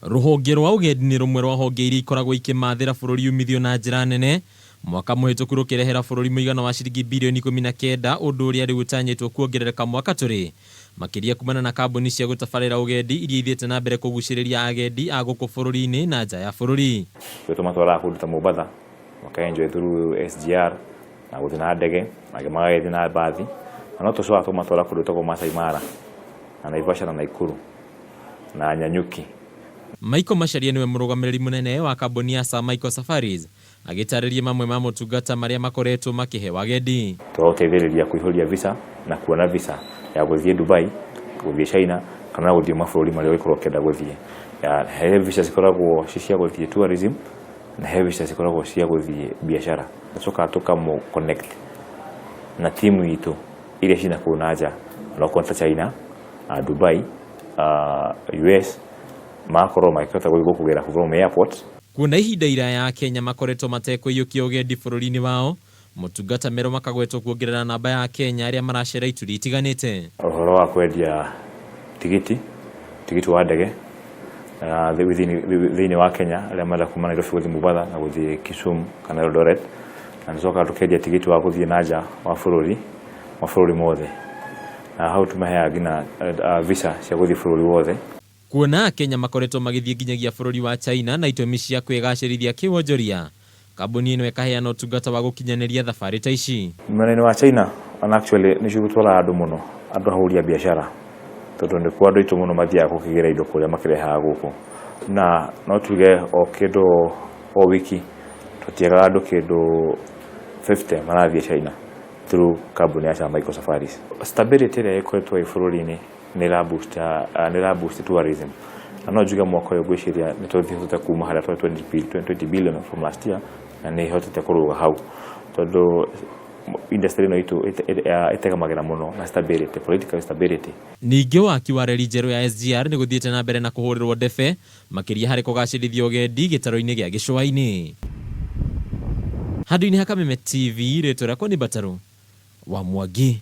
Rũhonge rwa ũgendi nĩ rũmwe rwa honge iria ikoragwo ikĩmathĩra bũrũri umithio na njĩra nene, mwaka mũhĩtũku rũkĩrehera bũrũri mũigana wa ciringi birioni 19 ũndũ ũrĩa rĩu ũtanyĩtwo kuongerereka mwaka tũrĩ, makĩria kumana na kambuni cia gũtabarĩra ũgendi iria ithiĩte na mbere kũgucĩrĩria agendi a gũkũ bũrũri-inĩ na nja ya bũrũri. Ithuĩ tũmatwaraga kũndũ ta Mombatha, maka enjoy through SGR na gũthiĩ na ndege, angĩ magagĩthiĩ na mbathi, na no tũcokaga tũkamatwara kũndũ gwĩtagwo Maasai Mara na Naivasha na Nakuru na Nanyuki. Michael Macharia nĩwe mũrũgamĩrĩri mũnene wa kambuni ya Sir Michael Safaris, agĩtarĩria mamwe ma motungata marĩa makoretwo makĩheo agendi. Tũgagũteithĩrĩria kũihũria visa na kuona visa ya gũthiĩ Dubai, gũthiĩ China kana gũthiĩ mabũrũri marĩa ũngĩkorwo ũkĩenda gũthiĩ. He visa cikoragwo ci cia gũthiĩ tourism na he visa cikoragwo cia gũthiĩ biacara. Tũcokaga tũkamũ connect na timu itũ iria ciĩ nakũu na nja, onokorwo nĩ ta China, Dubai, US, magakorwo makĩhota gũthiĩ gũkũ from airport. Kuona ihinda iraya Akenya makoretwo matekũiyũkia ũgendi bũrũri-inĩ wao, motungata merũ makagwetwo kuongerera namba ya Akenya arĩa maracera ituri itiganĩte. Ũhoro wa kwendia tigiti, tigiti wa ndege thĩinĩ wa Kenya arĩa marenda kuma Nairobi gũthiĩ Mombatha na gũthiĩ Kisumu kana Eldoret, na nĩtũcokaga tũkendia tigiti wa gũthiĩ na nja wa bũrũri, mabũrũri mothe, na hau tũmaheaga nginya visa cia gũthiĩ bũrũri wothe. Kuona Akenya makoretwo magĩthiĩ nginyagia bũrũri wa China na itũmi cia kwĩgacĩrithia kĩwonjoria, kambuni ĩno ĩkaheana ũtungata wa gũkinyanĩria thabarĩ ta ici. Mwena-inĩ wa China ona actually nĩcio gũtwaraga andũ mũno, andũ ahũri a biacara, tondũ nĩkuo andũ aitũ mũno mathiaga gũkĩgĩra indo kũrĩa makĩrehaga gũkũ. Na no tuge o kĩndũ o wiki tũtiagaga andũ kĩndũ 50 marathiĩ China through kambuni ya Sir Michael Safaris. Stability ĩrĩa ĩkoretwo ĩ bũrũri-inĩ nĩ ĩra boost tourism. Na no njuge mwaka ũyũ ngwĩciria nĩ tũhotete kuma harĩa twarĩ 20 billion from last year na nĩ ĩhotete kũrũga hau tondũ industry ĩno itũ ĩtegemagĩra mũno na stability, political stability. Ningĩ waki wa reri njerũ ya SGR nĩ gũthiĩte na mbere na kũhũrĩrwo ndebe makĩria harĩ kũgacĩrithia ũgendi gĩtarũ-inĩ gĩa gĩcũa-inĩ. Handũ-inĩ ha Kameme TV, rĩtwa rĩakwa nĩ Mbatarũ wa Mwangi.